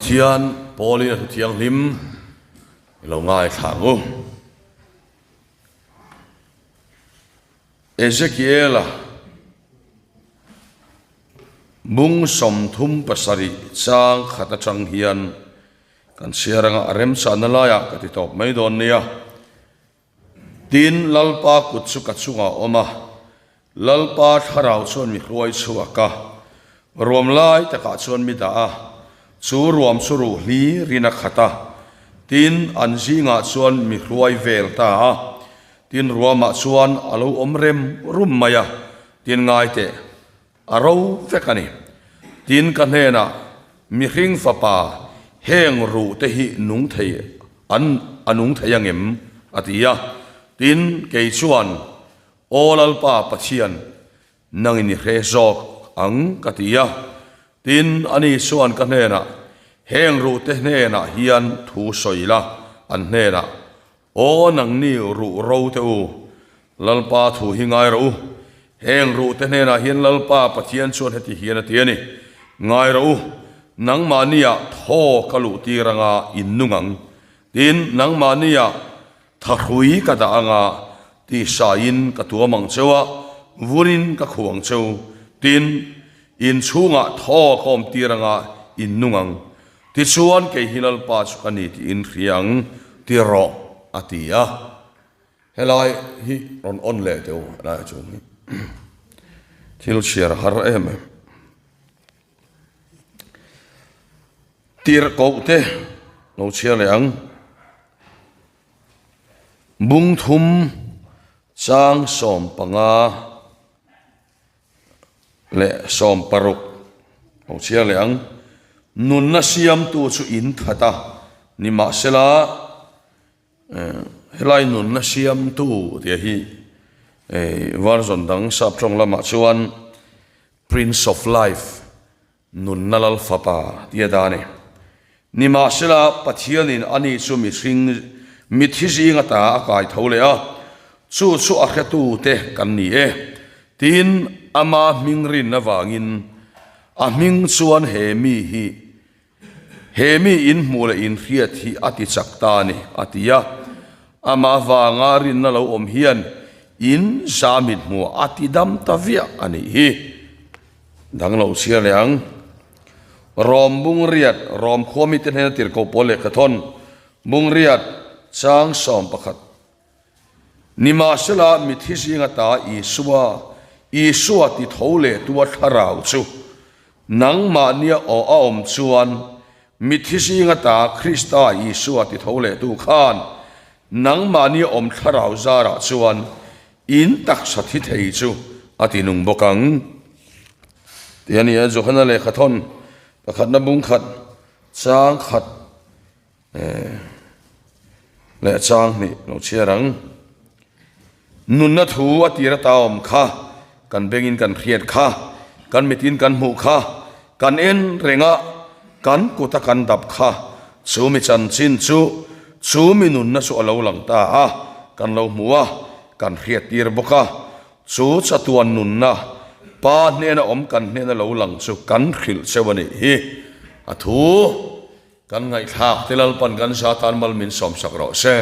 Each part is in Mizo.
Pathian pawlin a thu thianghlim i lo ngaithla ang u. Ezekiela bung 37 chang khat atang hian kan chhiar anga a remchahna laiah ka ti tawp mai dawn nia. Tin, Lalpa kut chu ka chungah a awm a, Lalpa thlarau chuan mi hruai chhuak a, ruam lai takah chuan mi dah a, chu ruam chu ruh hlirin a khat a, tin, an zingah chuan mi hruai vel ta a, tin, ruamah chuan a lo awm rem rum mai a, tin, ngai teh, a ro vek a ni. Tin, ka hnenah, Mihring fapa, heng ruh te hi nung thei an a nung thei angem? a ti a. Tin, kei chuan, Aw Lalpa Pathian, nangin i hre zawk ang, ka ti a. Tin, ani chuan ka hnenah, Heng ruh te hnenah hian thu sawi la, an hnenah, Aw nangni ruh ro te u, Lalpa thu hi ngai rawh u. Heng ruh te hnenah hian Lalpa Pathian chuan heti hian a ti a ni, Ngai rawh u, nangmahniah thaw ka luh tir anga in nung ang. Tin, nangmahniah thahrui ka dah anga tihsaiin ka tuam ang cheu a, vurin ka khuh ang cheu. Tin, in chhungah thaw ka awm tir anga in nung ang. Tichuan kei hi Lalpa chu ka ni tiin hria ang ti rawh a ti a. Helai hi rawn on leh teh u, helai chung hi thil chhiar har em em. Tirh koh te lo chhiar leh ang. Bung thum chang 15. Leh 60 lo chhiar leh ang. Nunna siamtu chu in that a, nimahsela helai nunna siamtu tih hi version dang sap tawng lamah chuan Prince of Life, Nunna Lal Fapa tih a dah a ni. Nimahsela Pathianin ani chu mihring mithi zing ata a kai tho leh a, chu chu a hretute kan ni e. Tin, ama hming rin avangin a hming chuan he mi hi he mi inhmuh leh inhriat hi a ti chak ta a ni, a ti a. Amah avanga rinna lo awm hian in za mithmuh a ti dam ta viah a nih hi. Dang lo chhiar leh ang. Rom Bungriat, Rom khua mite hnena tirhkoh pawl lehkha thawn, Bungriat, chang 11. Nimahsela mithi zinga ta Isua, Isua ti tho leh tua thlarau chu, nangmahnia aw a awm chuan, mithi zinga ta Krista Isua ti tho leh tu khan, nangmahnia awm thlarau zarah chuan, In taksa thi thei chu a ti nung bawk ang. Tih a ni a, Johana lehkha thawn pakhatna bung khat chang khat leh chang hnih lo chhiar ang. Nunna thu a tir ata awm kha, kan bengin kan hriat kha, kan mitin kan hmuh kha, kan en reng a, kan kuta kan dap kha, chu mi chanchin chu, chu mi nunna chu a lo lang ta a, kan lo hmu a, kan hriat tir bawk a, chu chatuan nunna Pa hnena awm kan hnena lo lang chu kan hrilh cheu a nih hi. A thu kan ngaihthlak te Lalpan kan za tan mal min sawmsak rawh se.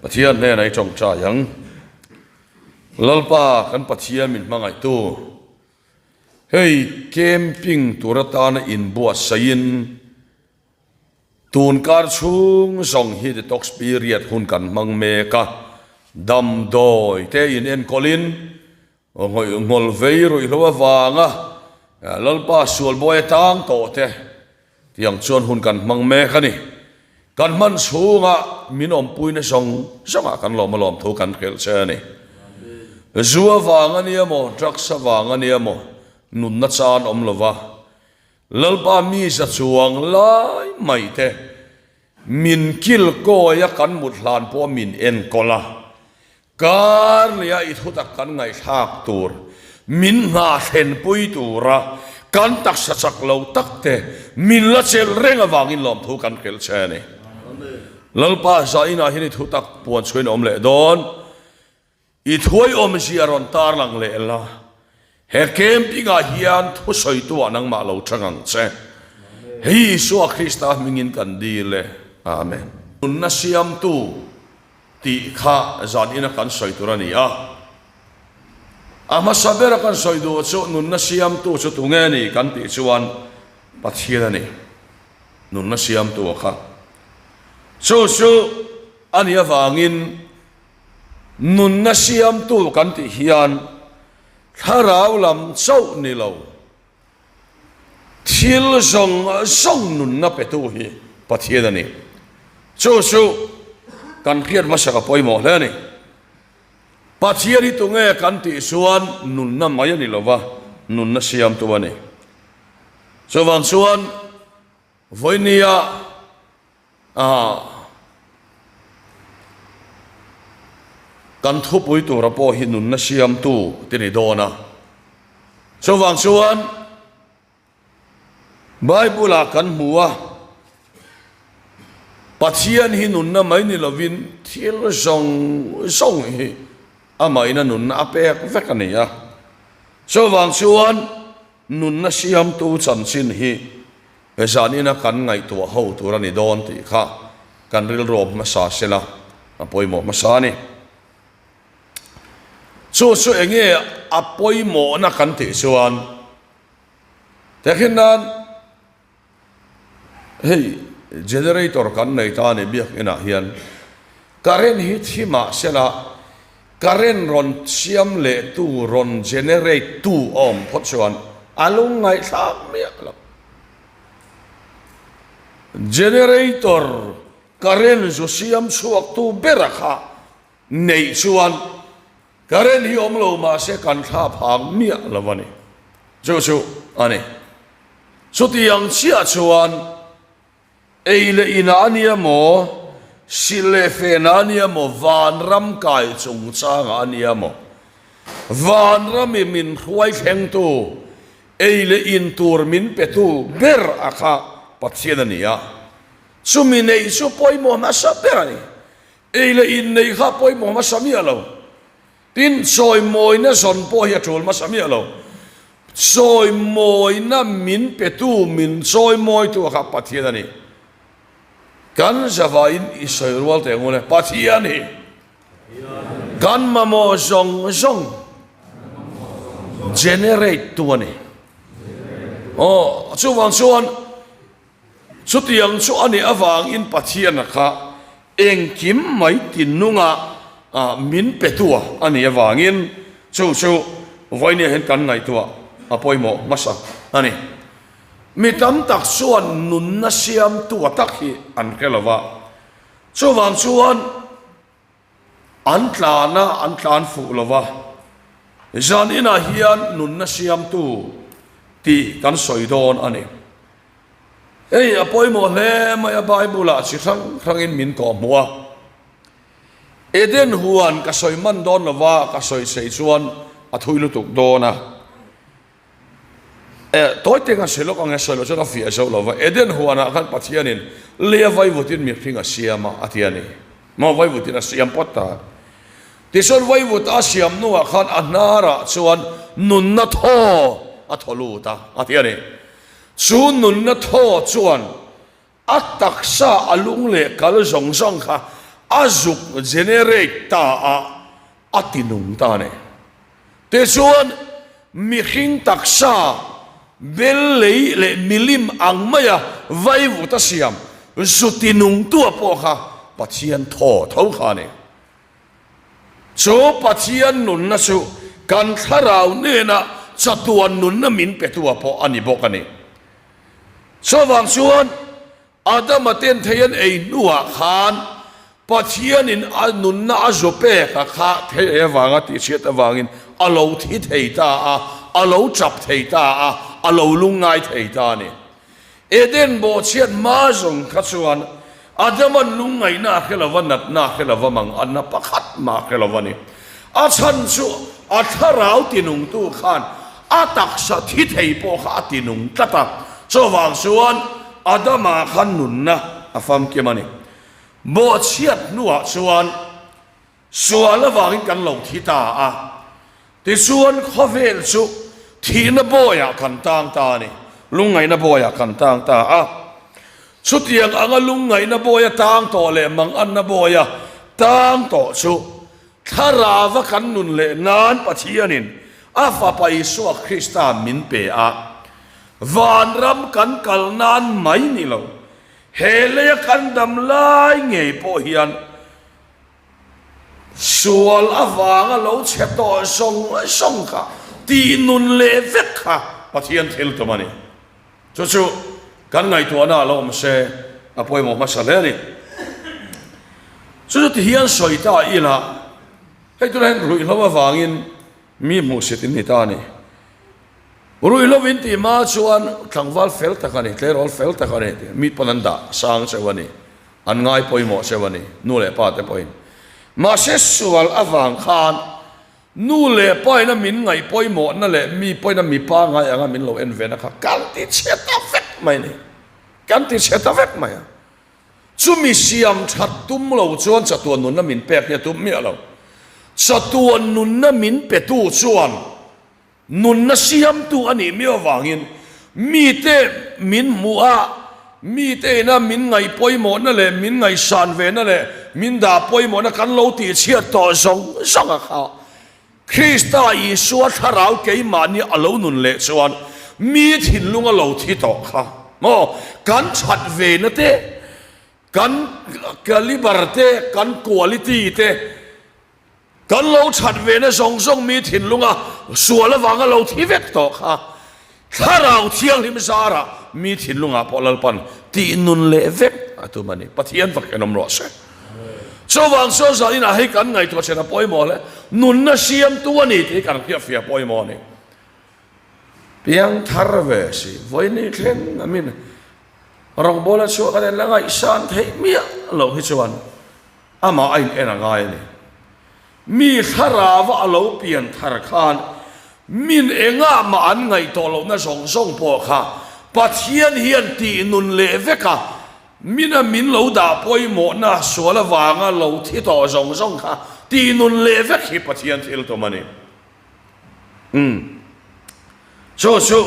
Pathian hnena i tawngtai ang. Lalpa kan Pathian min hmangaihtu. Hei camping tur atana inbuatsaihin tun kar chhung zawng hi detox period hun kan hmang mek a, damdawi te in enkawlin ngawih vei ruihhlo avanga Lalpa sual buai atang tawh te tiang chuan hun kan hmang mek a ni. Kan hman chhunga min awmpuina zawng zawngah kan lawm alawm thu kan hrilh che a ni. Zu avang a nia maw, drugs avang a nia maw, nunna chan awm lova Lalpa mi za chuang lai mai te min kil kawi a kan mut hlan pawh min enkawl a, kar leh a i thutak kan ngaihthlak tur min nghahhlenpui tura kan taksa chak lo tak te min la chelh reng avangin lawmthu kan hrilh che a ni. Lalpa zainah hian i thutak puan chhuain a awm leh dawn. I thuai awmzia rawn tarlang leh la, he camping ah hian thusawitu ah nangmah lo chang ang che. Isua Krista hmingin kan dil e. Amen. Nunna siamtu tih kha zan ina kan sawi tur a ni a. A hmasa bera kan sawi duh chu nunna siamtu chu tunge ni kan tih chuan Pathian a ni. Nunna siamtu a kha. Chu chu a nih avangin nunna siamtu kan tih hian thlarau lam chauh ni lo. Thil zawng zawng nunna petu hi Pathian a ni. Chu chu kan hriat hmasa ka pawimawh hle a ni. Pathian hi tunge kan tih chuan nunna mai a ni lova, nunna siamtu a ni. Chuvang chuan vawinia ah kan thupui tura pawh hi nunna siamtu ti ni dawn a. Chuvang chuan Bible ah kan hmu a, Pathian hi nunna mai ni lovin thil zawng zawng hi amahin a nunna a pek vek a ni a. Chuvang chuan nunna siamtu chanchin hi zanina kan ngaihtuah ho tur a ni dawn tih kha kan rilruam hmasa sela a pawimawh hmasa a ni. Chu chu enge a pawimawhna kan tih chuan tehkhin nan hei generator kan nei ta a ni biakinah hian current hi thi mah sela current rawn siam leh tu rawn generate tu a awm phawt chuan a lungngaihthlak miah lo. Generator current zu siam chhuak tu bera kha Neih chuan current hi awm lo mahse kan thla phang miah lo a ni. Chu chu a ni. Chutiang chiah chuan ei leh inah a nia maw, silh leh fenah a nia maw, vanram kai chungchangah a nia maw, vanrami min hruai thlengtu, ei leh in tur min petu ber a kha Pathian a ni a. Chumi neih chu pawimawh hmasa ber a ni. Ei leh in nei kha pawimawh hmasa miah lo. Tin, chawimawina zawn pawh hi a tul hmasa miah lo. Chawimawina min petu, min chawimawitu a kha Pathian a ni. Kan zavaiin i sawi rual teh ngun e, Pathian hi kan mamawh zawng zawng generate tu a ni. Aw, chuvang chuan Chutiang chu a nih avangin Pathiana kha engkim mai tinnunga min petua a nih avangin chu chu vawinia hian kan ngaihtuah a pawimawh hmasa a ni. Mi tam tak chuan nunna siamtua tak hi an hre lo va, chuvang chuan An tlan a, an tlan fuh lo va. Zan inah hian nunna siamtu tih kan sawi dawn a ni. Hei a pawimawh hle mai a, Bible ah chi hrang hrangin min kawhhmuh a. Eden huan ka sawi man dawn lo va, ka sawi sei chuan a thui lutuk dawn a. Eh, tawi te khan sawi lawk ang e, sawi loh chuan a fiah zo lo va. Eden huanah khan Pathianin lei a vaivutin mihring a siam a, a ti a ni. Maw vaivutin a siam pawt ta. Tichuan vaivut a siam hnuah khan a hnarah chuan nunna thaw a thaw lut a, a ti a ni. Chu nunna thaw chuan a taksa a lung leh kal zawng zawng kha a zuk generate ta a, a ti nung ta a ni. Tichuan, mihring taksa bel lei leh milim ang maia vaivut a siam zu ti nungtua pawh kha Pathian thaw tho kha a ni. Chu Pathian nunna chu kan thlarau hnena chatuan nunna min petua pawh a ni bawk a ni. Chuvang chuan Adama ten thei an ei hnuah khan Pathianin a nunna a zu pek a kha thei ei avanga tihchhiat avangin a lo thi thei ta a, a lo chap thei ta a, a lo lungngai thei ta a ni. Eden bawhchhiat hma zawng kha chuan Adama'n lungngaihna a hre lova, natna a hre lova, manganna pakhat mah a hre lova ni. A chhan chu a thlarau tinungtu khan a taksa thi thei pawh kha a tinung tlat a, chuvang chuan Adama khan nunna a famkim a ni. Bawhchhiat hnuah chuan sual avangin kan lo thi ta a, tichuan khawvel chu thihna bawiah kan tang ta a ni. Lungngaihna bawiah kan tang ta a. Chutiang anga lungngaihna bawia tang tawh leh manganna bawia tang tawh chu Thlarauva kan nun leh nan Pathianin a Fapa Isua Krista min pe a. Vanram kan kal nan mai ni lo, he leia kan dam lai ngei pawh hian Sual avanga lo chhe tawh zawng zawng kha tih nun leh vek kha Pathian thil tum a ni. Chu chu kan ngaihtuahna a lo awm se a pawimawh hmasa hle a ni. Chu chu ti hian sawi ta ila hei tunah hian ruihhlo avangin mi hmuhsit in ni ta a ni. Ruihhlo in tih hma chuan tlangval fel tak a ni, tleirawl fel tak a ni tih mi pawn an dah sang cheu a ni. An ngai pawimawh cheu a ni, nu leh pa te pawhin. Mahse sual avang khan nu leh pa ina min ngaih pawimawhna leh mi pawhin a mipa ngai anga min lo en ve na kha kan ti chhe ta vek mai a ni. Kan ti chhe ta vek mai a. Chumi siam that tum lo chuan chatuan nunna min pek hi a tum miah lo. Chatuan nunna min petu chuan Nunna siamtu a nih miau avangin mite min hmuh a, mite ina min ngaih pawimawhna leh min ngaihsan vena leh min dah pawimawhna kan lo tihchhiat tawh zawng zawng a kha. Krista Isua thlarau keimahni a lo nun leh chuan mi thinlung a lo thi tawh kha maw? Kan that vena te, kan caliber te, kan quality te, Kan lo that ve na zawng zawng mi thinlunga sual avanga lo thi vek tawh kha Thlarau Thianghlim zarah mi thinlungah pawh Lalpan tih nun leh vek a tum a ni. Pathian fak en awm rawh se. Chuvang chuan zaninah hei kan ngaihtuah chen a pawimawh hle. Nunna siamtu a ni tih hi kan hriatfiah pawimawh a ni. Piang thar ve si, vawiin thleng a min rawngbawla chhuah kan en la ngaihsan theih miah loh hi chuan Amah a in en a ngai a ni. Mi thlarauva a lo pian thar khan min engah mah an ngaih tawh lohna zawng zawng pawh kha Pathian hian tih nun leh vek a, mina min lo dah pawimawhna sual avanga lo thi tawh zawng zawng kha tih nun leh vek hi Pathian thil tum a ni. Umm. Chu chu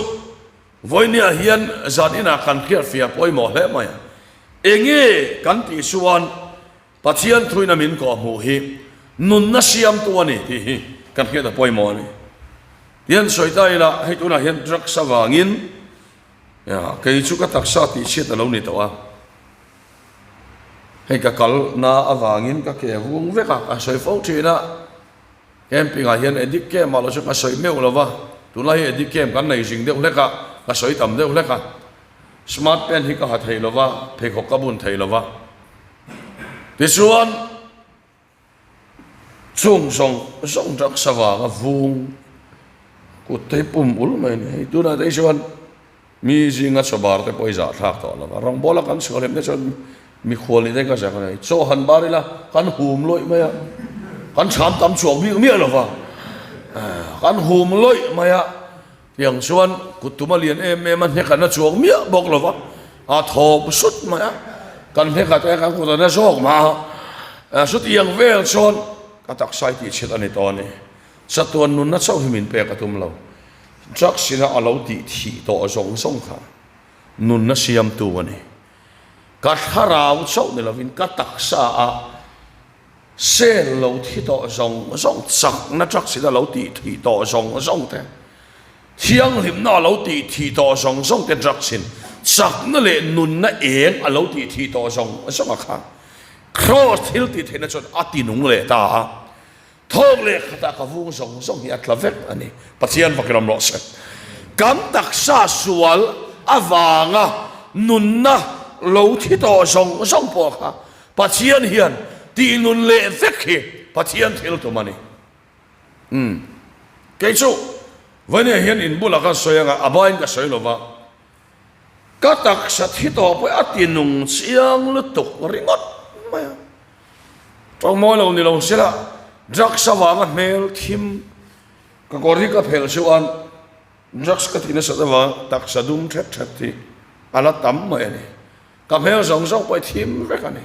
vawinia hian zan inah kan hriatfiah pawimawh hle mai a. Enge kan tih chuan Pathian thuina min kawhhmuh hi nunna siamtu a ni tih hi kan hriat a pawimawh a ni. Tihian sawi ta ila hei tunah hian drugs avangin kei chu ka taksa tihchhiat a lo ni tawh a, hei ka kalna avangin ka ke vung vek a, ka sawi fo thin a, camping ah hian addict camp ah lo chu ka sawi meuh lo va, tunlai hi addict camp kan nei zing deuh hlek a, ka sawi tam deuh hlek a. Smart pant hi ka ha thei lo va, pheikhawk ka bun thei lo va. Tichuan, chung zawng zawng drugs avanga vung kut te hi pum ul mai a ni. Hei tunah te hi chuan mi zinga chaw bar te pawh hi zahthlak tawh lo va, rawngbawla kan chhuah lem te chuan mikhual nih te ka zak a ni. Chaw han bar ila kan hum lawih mai a, kan chham tam chhuak bik miah lo va, kan hum lawih mai a. Tiang chuan kut tum a lian em em a, hnek an la chuang miah bawk lo va, a thawm sut mai a, kan hnek a te kan kut a na zawk mah a, chutiang vel chuan ka taksa hi tihchhiat a ni tawh a ni. Chatuan nunna chauh hi min pek a tum lo, drugs ina a lo tih thih tawh zawng zawng kha nunna siamtu a ni. Ka thlarau chauh ni lovin ka taksa a Cell lo thi tawh zawng zawng, chakna drugs in a lo tih thih tawh zawng zawng te, thianghlimna a lo tih thih tawh zawng zawng te drugs in chakna leh nunna eng a lo tih thih tawh zawng zawng a kha Kraws thil tih theihna chuan a ti nung leh ta a, thawk leh khatah ka vung zawng zawng hi a tla vek a ni. Pathian fak ram rawh se. Kan taksa sual avanga nunna lo thi tawh zawng zawng pawh kha Pathian hian tih nun leh vek hi Pathian thil tum a ni. Umm. Kei chu Vania hian in bulah ka sawi anga a bain ka sawi lova, ka taksa thi tawh pawh a ti nung chiang lutuk ringawt mai a. Tawngmawi lo ni lo sela drugs avanga hmel thim ka kawr hi ka phelh chuan drugs ka ti nasat avang taksa dum thet thet hi a la tam mai a ni. Ka hmel zawng zawng pawh i thim vek a ni.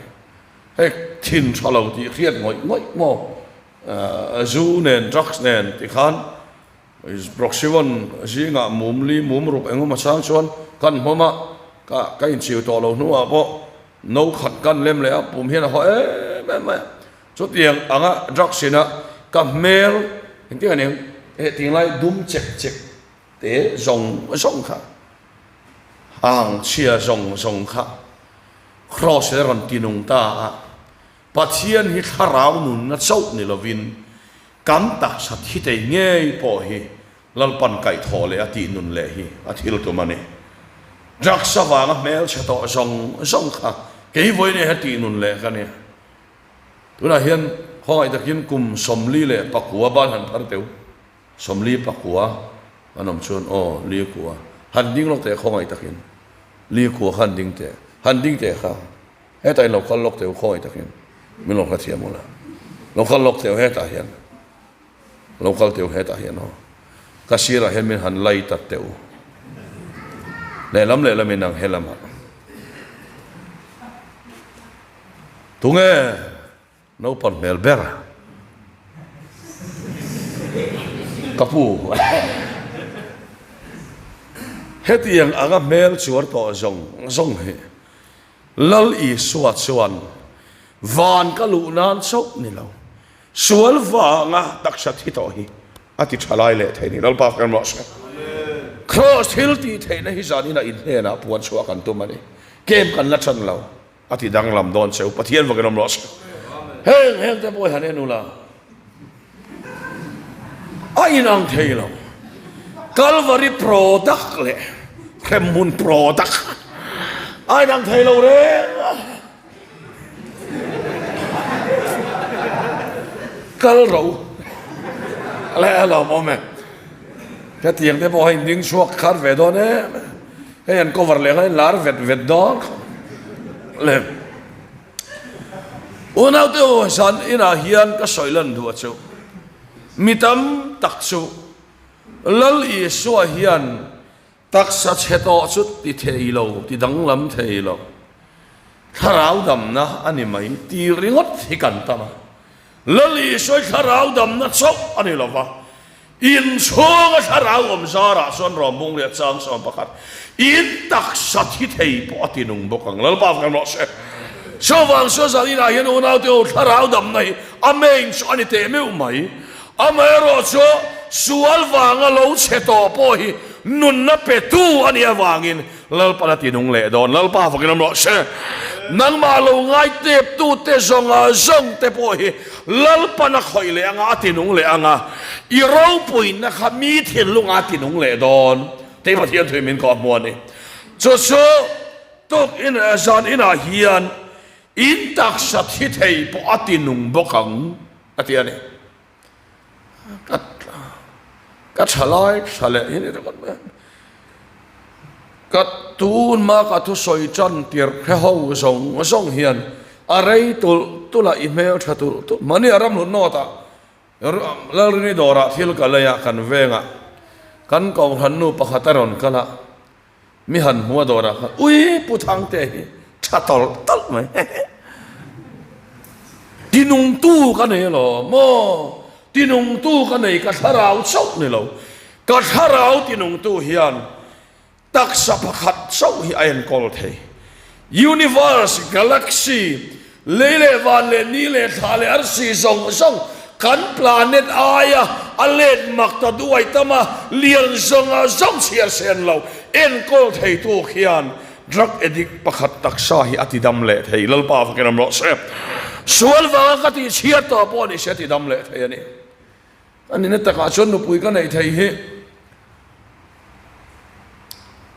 Hei thin tha lo tih hriat ngawih ngawih maw? Zu nen drugs nen ti khan. Proxivon zingah mum li mum ruk engemaw chang chuan kan hmawm a, ka ka inchiu tawh lo hnuah pawh no khat kan lem leh a, pum hian a haw em em mai a. Chutiang anga drugs ina ka hmel engtin a ning heh tinglai dum chek chek te zawng zawng kha hang chhia zawng zawng kha cross le rawn ti nung ta a, Pathian hi thlarau nunna chauh ni lovin kan taksa thi thei ngei pawh hi Lalpan kaihthawh leh a tih nun leh hi a thil tum a ni. Drugs avanga hmelchhe tawh zawng zawng kha kei vawiin hi a tih nun leh ka nia. Tunah hian khawngaih takin kum 44 ban han phar teu, 44 an awm chuan aw li kua han ding lawk teh khawngaih takin li kua kha han ding teh, han ding teh kha hetah in lo kal lawk teu khawngaih takin min lo hrethiam ula, lo kal lawk teu hetah hian lo kal teu hetah hian aw ka sirah hian min han lai ta teu lehlam lehlam in ang helamah. Tunge naupang hmel ber? Ka pu. Hetiang anga hmel chuar tawh zawng zawng hi Lal Isua chuan van ka luh nan chauh ni lo, sual vanga taksa thi tawh hi a ti tha lai leh thei ni. Lalpa kan rawh se. Kraws thil tih theihna hi zanin ah inhnenah puan chhuah kan tum a ni. Kem kan la chan lo. A ti danglam dawn che u, Pathian vakin awm rawh se. Heng heng te pawh hi han en ula, a inang thei lo. Calvary product leh hremhmun product a inang thei lo reng a. Kal ro leh a lawmawm e. Hetiang te pawh hi in ding chhuak khar ve dawn em e. Hei an cover leh khan lar vet vet dawn le. Unaute u zan inah hian ka sawi lan duh a chu. Mi tam tak chu Lal Isua hian taksa chhe tawh chu ti thei lo, ti danglam thei lo. Thlarau damna a ni mai ti ringawt hi kan tam a. Lal Isua hi thlarau damna chauh a ni lo va, inchhunga thlarau awm zarah chuan rawngbung leh chang sawm pakhat in taksa thi thei pawh a ti nung bawk ang. Lalpa fak rawh se. Chuvang chuan zan inah hian unaute ho thlarau damna hi a main chu a ni teh meuh mai. Amaherawhchu sual vanga lo chhe tawh pawh hi nunna petu a nih avangin Lalpan a ti nung leh dawn. Lalpa fakin awm rawh se. Nangmah lo ngai tep tute zawnga zawng te pawh hi Lalpan a khawih leh anga a ti nung leh anga i ropuina kha mi thinlunga a ti nung leh dawn tih Pathian thui min kawh hmu a ni. Chu chu tuk in zan inah hian in taksa thi thei pawh a ti nung bawk ang a ti a ni. Ka ka tha lai tha leh hi ni ringawt mai a. Ka tun hma ka thusawi tan tir hre ho zawng zawng hian a rei tulh tulh a, i hmel tha tulh tulh. Mahni a ram hlut nawt ah Lalrini dawrah thil ka lei a, kan vengah kan kohhran nu pakhat a rawn kal a, Mi han hmu a dawrah khan ui Pu Thangte hi tha tawlh tawlh mai hehe. Tinungtu ka nei alawm maw? Tinungtu ka nei ka thlarau chauh ni lo. Ka thlarau tinungtu hian taksa pakhat chauh hi a enkawl thei. Universe, galaxy, Lei leh van leh ni leh thla leh arsi zawng zawng kan planet aia a let mak ta duai tam a, lian zawnga zawng chhiar sen lo enkawl theitu khian drug addict pakhat taksa hi a tidam leh thei. Lalpa fakin awm rawh se. Sual vanga ka tih chhiar tawh pawh ni se a tidam leh thei a ni. Ka nihna takah chuan nupui ka neih thei hi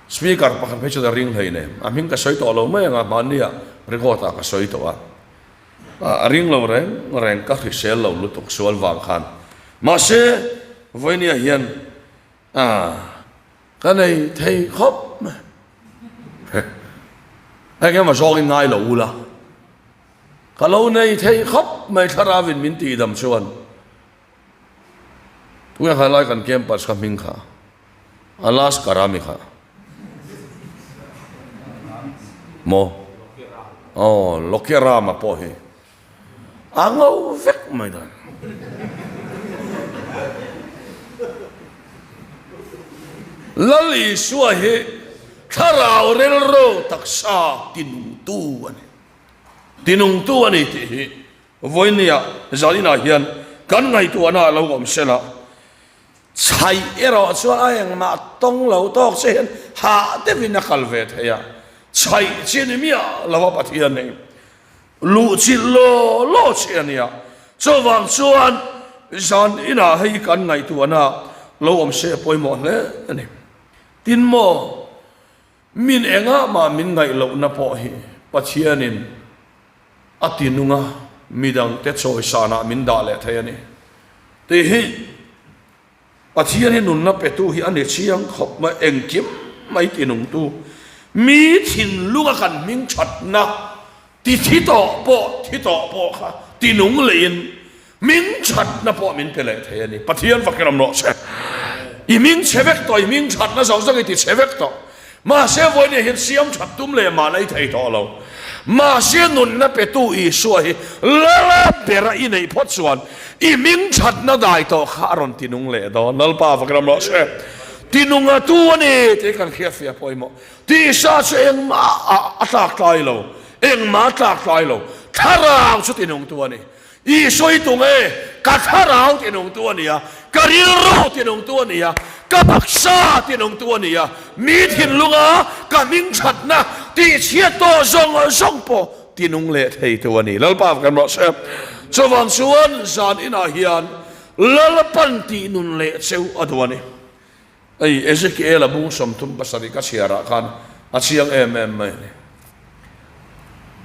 Speaker pakhat phei chuan a ring hlei nen a hming ka sawi tawh lo mai anga hmannia record ah ka sawi tawh a a ring lo reng reng ka hrisel lo lutuk sual vang khan mahse vawinia hian ka nei thei khawp mai eng emaw zawngin ngai lo ula Ka lo nei thei khawp mai thlarauin min tihdam chuan tunge kha lai kan campus kha hming kha Alaska rami kha maw aw Lokerama pawh hi a ngo vek mai dan. Lal Isua hi thlarau rilru taksa tinungtu a ni. Tinungtu a ni tih hi vawinia zaninah hian kan ngaihtuahna a lo awm sela. Chhaih erawh chuan a engmah tawng lo tawk che hian hah deuhin a kal ve thei a, chhaih chi ni miah lo a Pathian hi luhchilh law law chi a nia. Chuvang chuan zan inah hei kan ngaihtuahna lo awm se a pawimawh hle a ni. Tin maw, min engah mah min ngaih lohna pawh hi Pathianin a ti nung a, midangte chawisanah min dah leh thei a ni. Tih hi Pathian hi nunna petu hi a ni chiang khawp mai, engkim mai ti nungtu, mi thinlunga kan hming thatna ti thi tawh pawh thi tawh pawh kha ti nung leiin hming thatna pawh min pe leh thei a ni. Pathian fak in awm rawh se. I hming chhe vek tawh, i hming thatna zawng zawng i ti chhe vek tawh. Mahse vawiin hian siam that tum leh mah la i thei tawh lo. Mahse nunna petu Isua hi lala bera i neih phawt chuan i hming thatna dai tawh kha a rawn tinung leh dawn. Lalpa va ram rawh se. Tinunga tu a ni tih kan hriat fiah pawimawh. Tisa chu engmah a tlak tlai lo, engmah a tlak tlai lo. Thlarau chu tinungtu a ni. Isua hi tunge? Ka thlarau tinungtu a ni a, ka rilru tinungtu a ni a, ka taksa tinungtu a ni a, mi thinlunga ka hmingthatna tihchhiat tawh zawng zawng pawh tinung leh theitu a ni. Lalpa kan rawh se. Chuvang chuan zan inah hian Lalpan tihnun leh cheu a duh a ni. Hei Ezekiel-a bung 37 ka chhiarah khan a chiang em em mai a ni.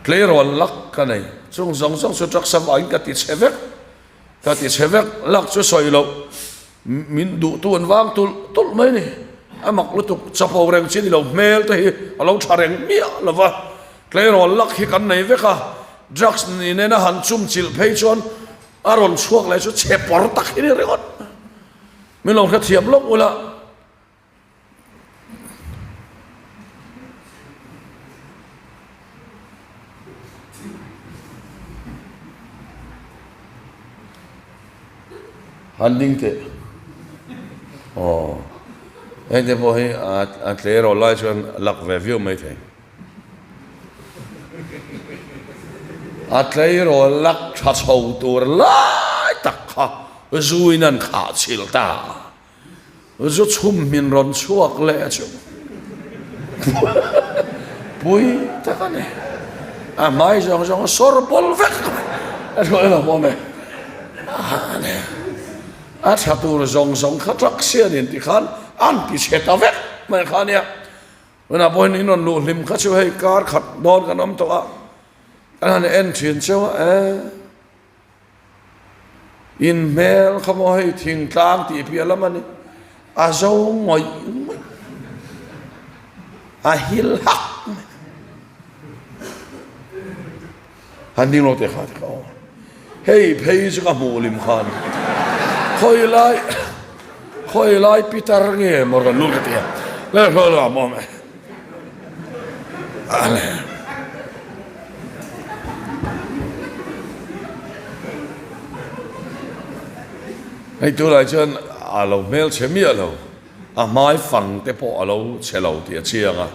Tleirawl lak ka nei, chung zawng zawng chu taksa vangin ka ti chhe vek, ka ti chhe vek, lak chu sawi loh, min duhtu an vang tulh tulh mai a ni. A mak lutuk, chapo reng chi ni lo, hmel te hi a lo tha reng miah lo va, tleirawl lak hi kan nei vek a, drugs ni nena han chum chilh phei chuan a rawn chhuak leh chu chhe pawr tak hi ni ringawt. Min lo hrethiam lawk ula. Han ding teh. Aw. Heng te pawh hi a tleirawl lai chuan lak ve viau mai thei. A tleirawl lak tha chho tur lai tak kha zuin an khah chhilh ta a, zu chhum hmin rawn chhuak leh chu pui tak a ni. A hmai zawng zawng a sawr bawl vek a hruai lo awm e. A tha tur zawng zawng kha truck sianin tikhan an ti chhe ta vek mai kha nia. Tunah pawhin in rawn luh hlim kha chu hei kar khat dawn kan awm tawh a, kan han en thin cheu a e. In hmel kha maw hei thingtlang tih piah lam a ni, a zo ngawih ngawih, a hil hak mai. Han ding lo teh kha ti ka aw. Hei phei chu ka hmuh lim khan khawi lai khawi lai pitar nge maw rawn lut ka ti a le hlo lo maw me ale hei tunah chuan a lo hmel chhe miah lo a hmai fang te pawh a lo chhe lo tih a chiang a.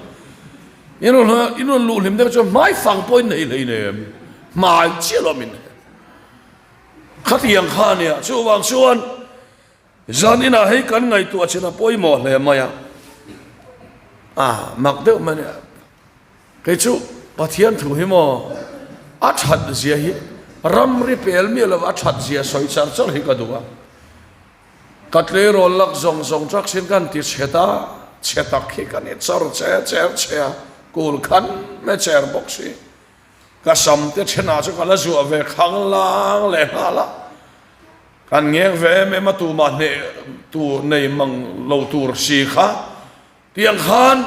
In rawn in rawn luh hlim deuh chuan hmai fang pawh in nei hlei nem hmai chiah lo min khatiang kha ania chuvang chuan zan inah hei kan ngaihtuah chin a pawimawh hle mai a a mak deuh mai ania kei chu Pathian thu hi maw a that zia hi ramri pel miah lova a that zia sawi char char hi ka duh a. Ka tleirawl lak zawng zawng truck sin kan ti chhe ta, chhe tak hi ka ni char che cher che a, kul khan me cher bawk si. Ka sam te thenah chu ka la zuah ve khang lang leh nghal a, kan ngeng ve em em a tumah hneh tur nei mang lo tur si kha tiang khan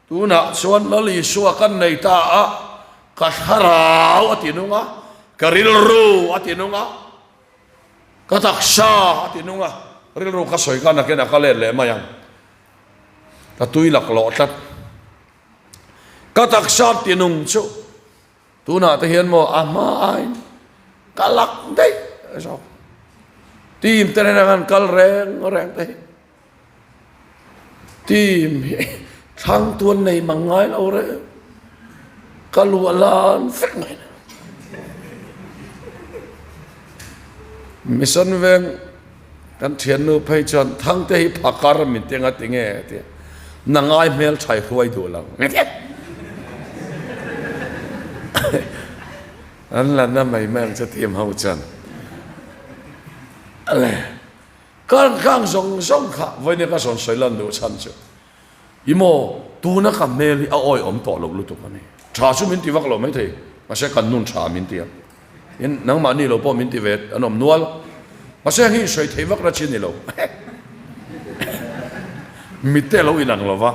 Tunah chuan Lal Isua kan nei ta a, ka thlarau a ti nung a, ka rilru a ti nung a, ka taksa a ti nung a, rilru ka sawi khan nakin a ka let leh mai ang, ka tui laklawh tlat. Ka taksa ti nung chu tunah te hian maw a hma aiin ka lak daih zawk. Team te nena kan kal reng reng te hi. Team hi thlang tuan nei mang ngai lo reng. Ka lu a lan vek mai. Mission veng kan thiannu phei chuan Thangte hi phakar min ti anga ti nge ti na ngai hmel thai hruai duh lo. An la na mai mai ang che team ho chuan. Ale. Kan kang zawng zawng kha vawiin ka sawn sawi lan duh chhan chu i maw tuna ka hmel hi a awi awm tawh lo lutuk a ni. Tha chu min ti vak lo maithei mahse kan nun tha min ti a, in nangmahni lo pawh min ti ve an awm nual mahse heng hi sawi thei vak na chi ni lo mite lo inang lo va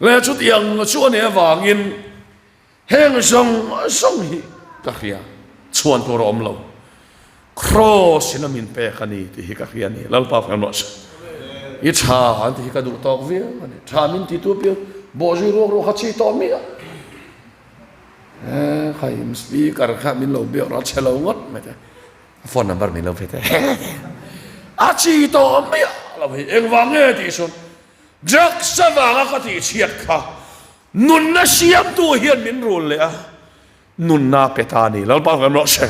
le chutiang chu a nih avangin Heng zawng zawng hi ka hria, chhuan tur a awm lo. Kraws in a min pek a ni tih hi ka hria a ni. Lalpa fam rawh se. I tha an tih hi ka duh tawk viau a ni. Tha min ti tu piang bawhzui ruak ruak kha chi tawh miah. He khaim speaker kha min lo biak rawh a che lo ngawt mai te. A phone number min lo pe teh. A chi tawh miah lo hi engvang nge tih chuan drugs avanga ka tih chhiat kha Nunna siamtu hian min rul leh a, nunna pe ta a ni. Lalpa kan rawh se.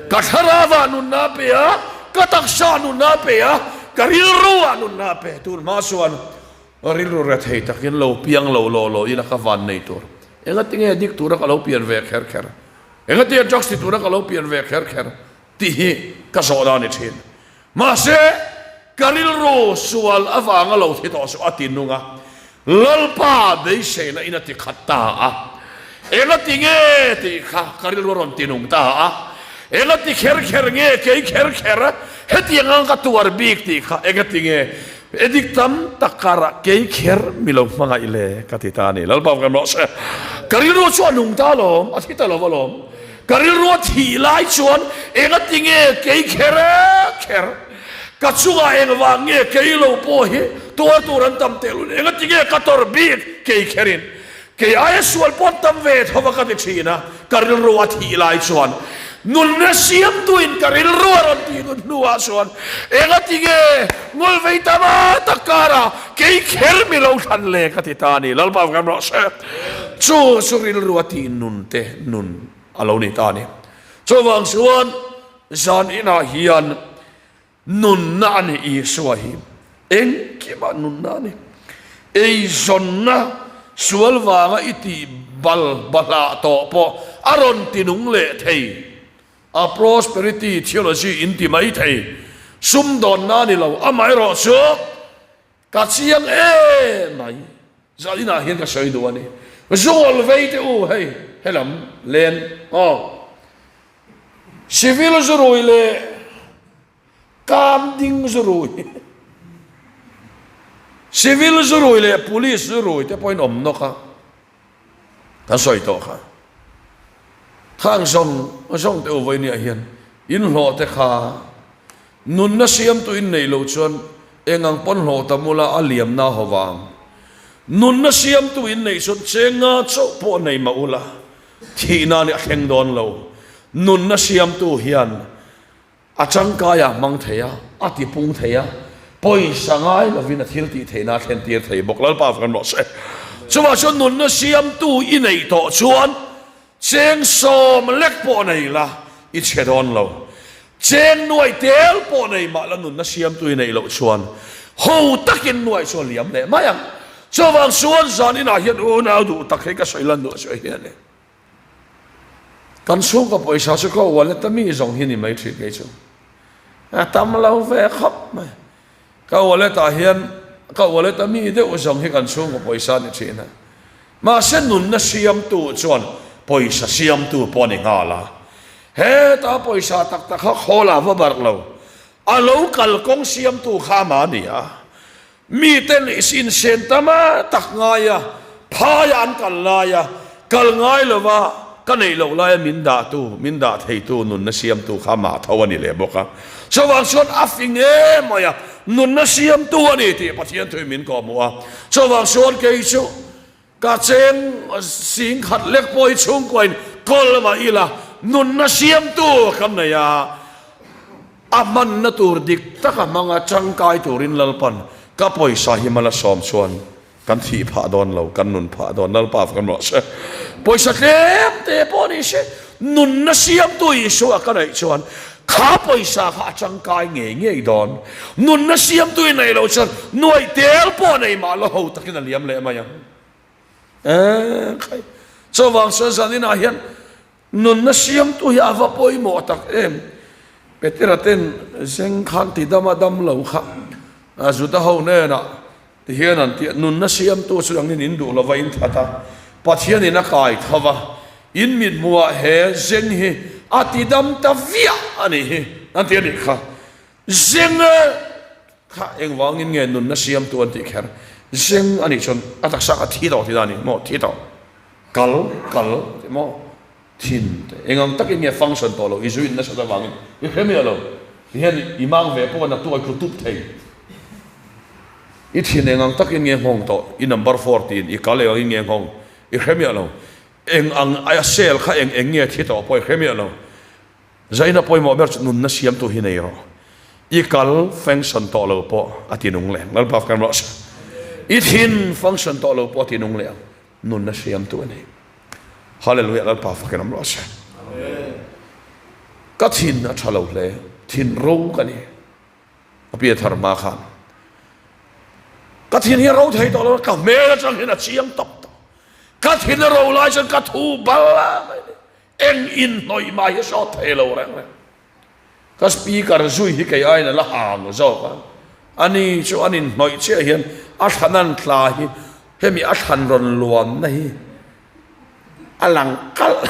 Ka thlarauah nunna pe a, ka taksa nunna pe a, ka rilruah nunna pe. Tun hma chuan rilru rethei takin lo piang lo law law ila ka van nei tur. Engatinge dik tura ka lo pian ve kher kher? Engatinge drugs ti tura ka lo pian ve kher kher? Tih hi ka zawhna a ni thin. Mahse, ka rilru sual avanga lo thi tawh chu a ti nung a, Lalpa beiseina in a ti khat ta a. Eng a ti nge tih kha ka rilru a rawn ti nung ta a. Eng a ti kher kher nge kei kher kher hetiang ang ka tuar bik tih kha eng a ti nge edik tam tak karah kei kher mi lo hmangaih le ka ti ta a ni. Lalpa kan rawh se. Ka rilru chu a nung ta alawm, a thi ta lo alawm. Ka rilru a thih lai chuan eng a ti nge kei kher kher? Ka chungah engvang nge kei lo pawh hi tuar tur an tam teh lun? Eng a ti nge ka tawrh bik kei kherin? Kei aia sual pawh an tam ve tho va ka ti thin a, ka rilru a thih lai chuan nunna siamtuin ka rilru a rawn tih nun hnuah chuan eng a ti nge ngawlvei tam a tak karah kei kher mi lo thlan le ka ti ta a ni. Lalpa kan rawh se. Chu chu rilru a tih nun te nun a lo ni ta a ni. Chuvang chuan zan inah hian nunna a ni Isua hi engkimah nunna a ni. Eizawnna sual vanga i tih bal bahlah tawh pawh a rawn ti nung leh thei. A prosperity theology in ti mai thei. Sumdawnna a ni lo, amaherawhchu Ka chiang em mai. Zalinah hian ka sawi duh a ni. Zual vei te u hei helam len aw. Civil zurui leh kam ding zurui Civil zurui leh police zurui te pawhin awm nawk a. Kan sawi tawh kha. Khang zawng zawng te u vawinia hian inhlawh te kha Nunna siamtu in neih loh chuan eng ang pawn hlawh tam ula a liamna ho vang. Nunna siamtu in neih chuan chenga chauh pawh nei mah ula thihna nih a thleng dawn lo. Nunna siamtu hian a tangkai a hmang thei a, a tipung thei a, pawisa ngai lovin a thil tih theihna a thlen tir thei bawk. Lalpa kan rawh se. Chuvah chuan nunna siamtu i neih tawh chuan Cheng sawm lek pawh nei la, i chhe dawn lo. Cheng nuai tel pawh nei mah la nunna siamtu i neih loh chuan ho takin nuai chu a liam leh mai ang. Chuvang chuan zan inah hian unau duh tak hi ka sawi lan duh chu hian e. Kan chhungkaw pawisa chu ka wallet a mi zawng hi ni mai thin kei chu. A tam lo ve khawp mai. Ka wallet ah hian ka wallet a mi deuh zawng hi kan chhungkaw pawisa a ni thin a. Mahse nunna siamtu chuan pawisa siamtu pawh a ni nghal a. Heta pawisa tak tak kha khawl ah va barh lo. A lo kalkawng siamtu kha amah a ni a. Miten insen tam a tak ngai a, phai ah an kal lai a, kal ngai lova ka neih loh laia min dahtu, min dah theitu nunna siamtu kha amah tho a ni leh bawk a. Chuvang chuan a fing em mai a, nunna siamtu a ni tih Pathian thuin min kawhhmuh a. Chuvang chuan kei chu ka cheng sing khat lek pawh hi chhungkuain kawl lamah ila nunna siamtu kan nei a, a hmanna tur dik taka hmanga tangkai turin Lalpan. Ka pawisa hi mal a sawm chuan kan thih phah dawn lo, kan nun phah dawn. Lalpa kan rawh se. Pawisa tlem te pawh ni se, nunna siamtu Isua ka neih chuan kha pawisa kha a tangkai ngei ngei dawn. Nunna siamtu i neih loh chuan nuaih tel pawh nei mah la ho takin a liam leh mai ang. Eeh khai. Chuvang chuan zaninah hian Nunna siamtu hi a va pawimawh tak em? Petera ten zeng khan ti dam a dam lo kha Juda ho hnenah ti hian an ti a, Nunna siamtu chu angin in duh lova in that a, Pathianin a kai tho va, in mithmuhah he zeng hi a ti dam ta viah a nih hi an ti a nih kha. Zeng kha engvangin nge nunna siamtu an tih kher? Zeng a nih chuan a taksa kha thi tawh tihna a ni maw? Thi tawh. Kal, kal tih maw? Thin te. Eng ang takin nge function tawh lo i zuin nasat avangin i hre miah lo. Ti hian i mang ve pawh a naktuk a i tlu tup thei. I thin eng ang takin nge nghawng tawh i number four tiin i kal eng angin nge nghawng i hre miah lo. Eng ang a cell kha eng eng nge thi tawh pawh i hre miah lo. Zaina pawimawh ber chu nunna siamtu hi nei rawh. I kal function tawh lo pawh a ti nung leh ang. Lalpa kan rawh se. I thin function tawh lo pawh a ti nung leh ang. Nunna siamtu a ni. Hallelujah Lalpa fakin awm rawh se. Ka thin a tha lo hle. Thin ro ka ni. A pia thar hma khan. Ka thin hi a ro thei tawh lo. Ka hmel atang hian a chiang tawp tawh. Ka thin a ro lai chuan ka thu bal a mai ni. Eng inhnawih mah hi sawt thei lo reng reng. Ka speaker zui hi kei aiin a la hang zawk a, ani chu an inhnawih chiah hian a thlan an tla hi hemi a thlan rawn luanna hi a lang kalh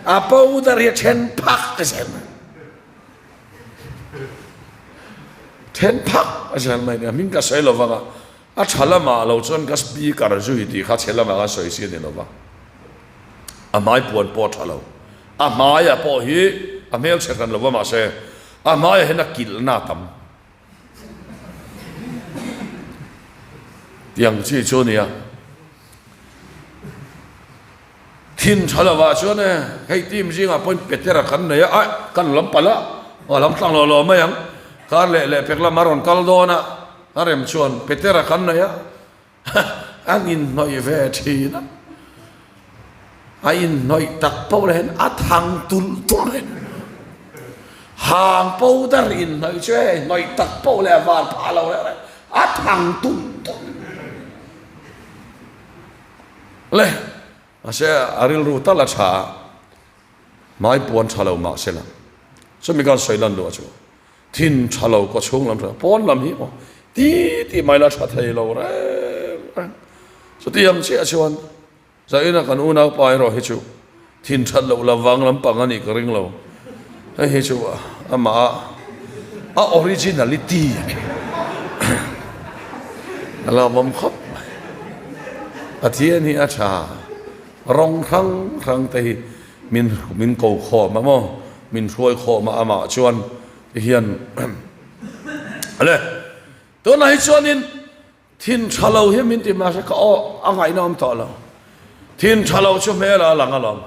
a powder hi a then phak a zel mai then phak a zel mai nia hming ka sawi lo vang a A tha lamah lo chuan ka speaker zui tih kha chhe lamah ka sawi si a ni lo va, a hmai puan pawh a tha lo. A hmaia pawh hi a hmelchhe hran lo va mahse a hmaiah hian a kilhna a tam. Tiang chi chu a nia. Thin tha lovah chuan e, hei team zingah pawhin Petera kan nei a, aih kan lam palh a, aw lam tlang lo lo mai ang, kar leh leh pek lamah a rawn kal dawn a, a rem chuan Petera kan nei a, an inhnawih ve thin a, a inhnawih tak poh leh hian a thang tulh tulh reng, hang powder inhnawih chu hei hnawih tak poh leh a var phah lo reng reng, a thang tulh tulh. Le, mahse a rilru tal a tha a, hmai puan tha lo mahse la, chumi khan sawi lan duh a chu, thin tha lo kaw chhung lam tha lo, pawn lam hi maw ti ti mai la tha thei lo reng reng. Chuti ang chiah chuan Zaina kan unaupa erawh hi chu thin that loh la vang lampang a nih ka ring lo, hei hi chu amah a a originality a ni. A lawmawm khawp mai. Pathian hi a tha, rawng hrang hrang te hi min min ko khawm a maw, min hruai khawm a amah chuan tihian le tunah hi chuanin Thin tha lo hi min ti mahse ka aw a ngaihna awm tawh lo. Thin tha lo chu hmel ah a lang alawm.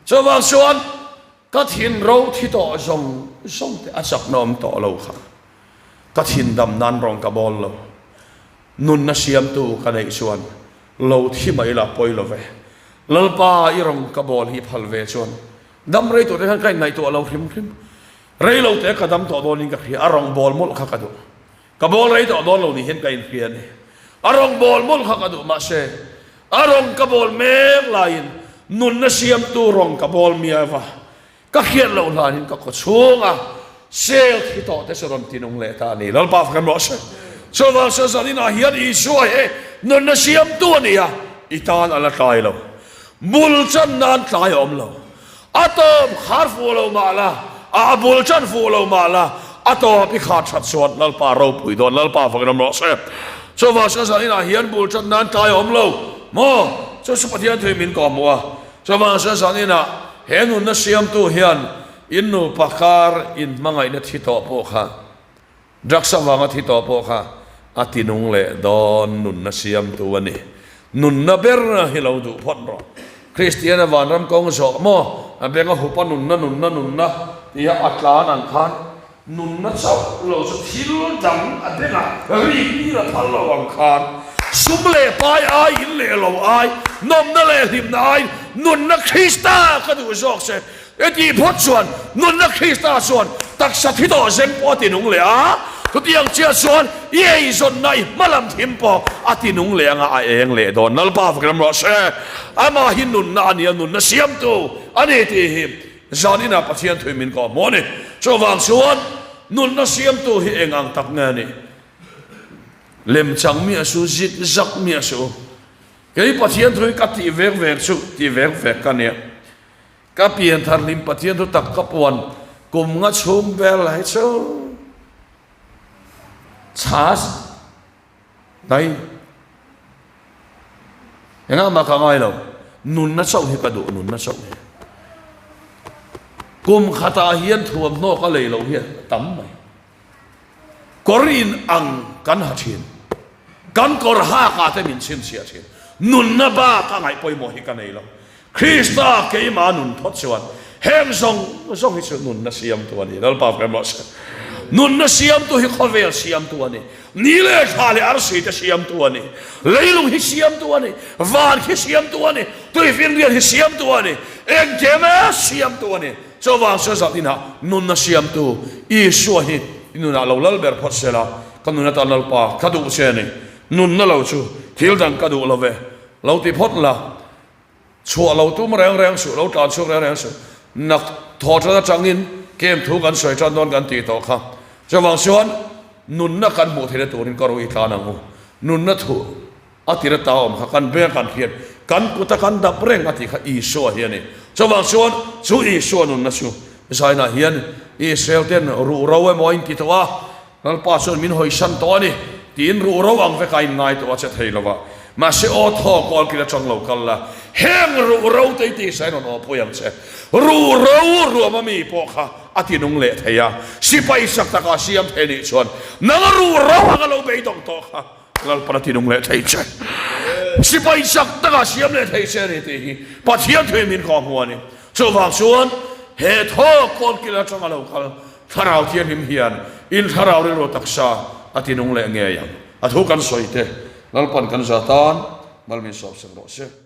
Chuvang chuan ka thin ro thi tawh zawng zawng te a chakna awm tawh lo kha. Ka thin dam nan rawng ka bawl lo. Nunna siamtu ka neih chuan lo thi mai la pawi lo ve. Lalpa i rawng ka bawl hi phal ve chuan dam rei tur te khan ka inngaihtuah lo hrim hrim. Rei lo te ka dam tawh dawnin ka hria a rawng bawl mawlh kha ka duh. Ka bawl rei tawh dawn lo ni hian ka inhria a ni. A rawn bawl mawlh kha ka duh mahse a rawn ka bawl mek laiin nunna siamtu rawn ka bawl miau va, ka hriat loh hlanin ka khaw chhunga sel thi tawh te chu rawn tinung leh ta a ni. Lalpa fak em rawh se. Chuvang chuan zaninah hian Isua hi nunna siamtu a ni a, i tan a la tlai lo. Bul chan nan tlai a awm lo. A tawp khar fuh lo mah la, a bul chan fuh lo mah la, a tawp i khar that chuan Lalpa ropui dawn, Lalpa fakin awm rawh se. Chuvang chuan zan inah hian bul chan nan tlai a awm lo maw? Chu chu Pathian thuin min kawhhmuh a. Chuvang chuan zan inah he nunna siamtu hian in nupa kar inhmangaihna thi tawh pawh kha Drugs avanga thi tawh pawh kha a tinung leh dawn nunna siamtu a ni. Nunna ber hi lo duh phawt rawh. Kristiana vanram kawng zawh maw? A beng a hup a nunna nunna nunna tia a tlan ang khan. Nunna chauh lo chu thil dang a bengah rik tir a phal lo ang khan sum leh pai ai, in leh lo ai, nawmna leh hlimna ai nunna Krista ka duh zawk che. E tih phawt chuan nunna Krista chuan taksa thi tawh zen pawh a ti nung leh a, chutiang chiah chuan i eizawnna i hma lam thim pawh a ti nung leh anga a eng leh dawn. Lalpa fak ram rawh se. Amah hi nunna a ni a, nunna siamtu a ni tih hi Zaninah Pathian thui min kawh hmuh a ni. Chuvang chuan nunna siamtu hi eng ang tak nge a nih? Lemchang mi a su, zik zak mi a su. Kei Pathian thui ka tih vek vek chu tih vek vek ka nia. Ka pian thar hlim Pathian thu tak ka puan kum nga chhung vel lai chu chhas Dai. Engah mah ka ngai lo. Nunna chauh hi ka duh, nunna chauh hi. Kum khatah hian thuamhnaw ka lei loh hi a tam mai. Kawr in ang kan ha thin. Kan kawr hakah te min chhinchhiah thin. Nunna bak a ngaih pawimawh hi ka nei lo. Krista keimah nun phawt chuan heng zawng zawng hi chu nunna siamtu a ni. Lalpa fem rawh se. Nunna siamtu hi khawvel siamtu a ni. Ni leh thla leh arsi te siamtu a ni. Leilung hi siamtu a ni. Van hi siamtu a ni. Tuifinriat hi siamtu a ni. Engkim siamtu a ni. Chuvang chuan zat inah nunna siamtu Isua hi i nunah lo lal ber phawt sela, ka nun atan Lalpa ka duh che a ni. Nunna lo chu thil dang ka duh lo ve. Lo ti phawt la. Chhuah lo tum reng reng suh, lo tlan chhuak reng reng suh. Nak thaw tan atangin kem thu kan sawi tan dawn kan tih tawh kha. Chuvang chuan nunna kan hmuh theihna turin ka ruih tlan ang u. Nunna thu a tir ata awm kha kan beng kan hriat, kan kuta kan dap reng a tih kha Isua hi a ni. Chuvang chuan chu Isua nunna chu Zainah hian Israel ten ruh ro emaw a inti tawh a, Lalpa chuan min hawisan tawh a ni, tiin ruh ro ang vek a inngai tawh a che thei lo va. Mahse aw thaw kawl kil atang lo kal la, heng ruh ro te i tisa in rawn aw pui ang che. Ruh ro ruam a mi pawh kha a ti nung leh thei a, sipai sak taka siam thei nih chuan nang ruh ro anga lo beidawng tawh kha Lalpan a ti nung leh thei che. Sipai sak taka siam leh thei che a ni tih hi Pathian thuin min kawh hmu a ni. Chuvang chuan he thaw kawl kil atanga lo kal Thlarau Thianghlim hian in thlarau rilru taksa a ti nung leh ngei ang. A thu kan sawi te Lalpan kan za tan mal min sawp sek rawh se.